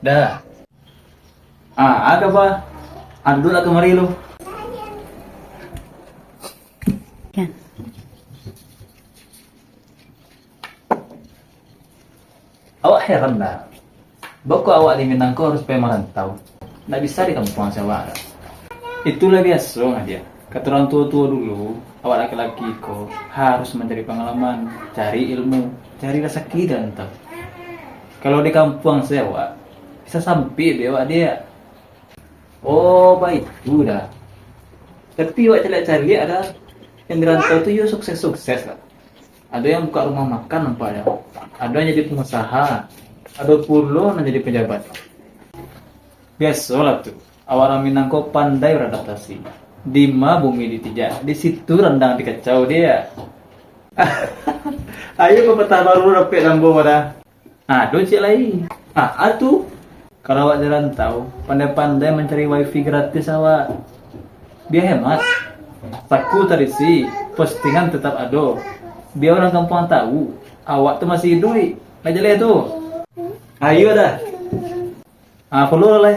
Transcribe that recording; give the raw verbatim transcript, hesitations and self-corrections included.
Dah. Ah, ado, Bah. Ah, duduaklah kamari lu. Awak heran dah. Baa kok awak di Minang ko harus pai marantau? Ndak bisa di kampuang se awak dah. Itulah biaso, Nadia. Kato urang tuo-tuo dulu, awak laki-laki ko harus mancari pangalaman, cari ilmu, cari rasaki di rantau. Kalau di kampuang se awak, bisa sampik dek awak, Diak. Oh, baitu dah. Tapi awak caliak-caliak dah, nan di rantau tu yo sukses-sukses lah. Ado nan buka rumah makan nampaknyo. Ado nan jadi pangusaha. Ado pulo nan jadi pajabat. Biasolah tu, awak urang Minang ko pandai beradaptasi. Dima bumi ditijak, di situ randang dikacau, Diak. Ayo pepatah baru dapek ambo dah. Ah, ado ciek lai. Ah, atu. Kalau awak di rantau, pandai-pandai mancari wifi gratis awak. Bia hemat. Saku tarisi, postingan tetap ado. Bia urang kampuang tahu, awak tu masih iduik. Ndak jaleh tu. Ayo dah. Ah, follow lah lai.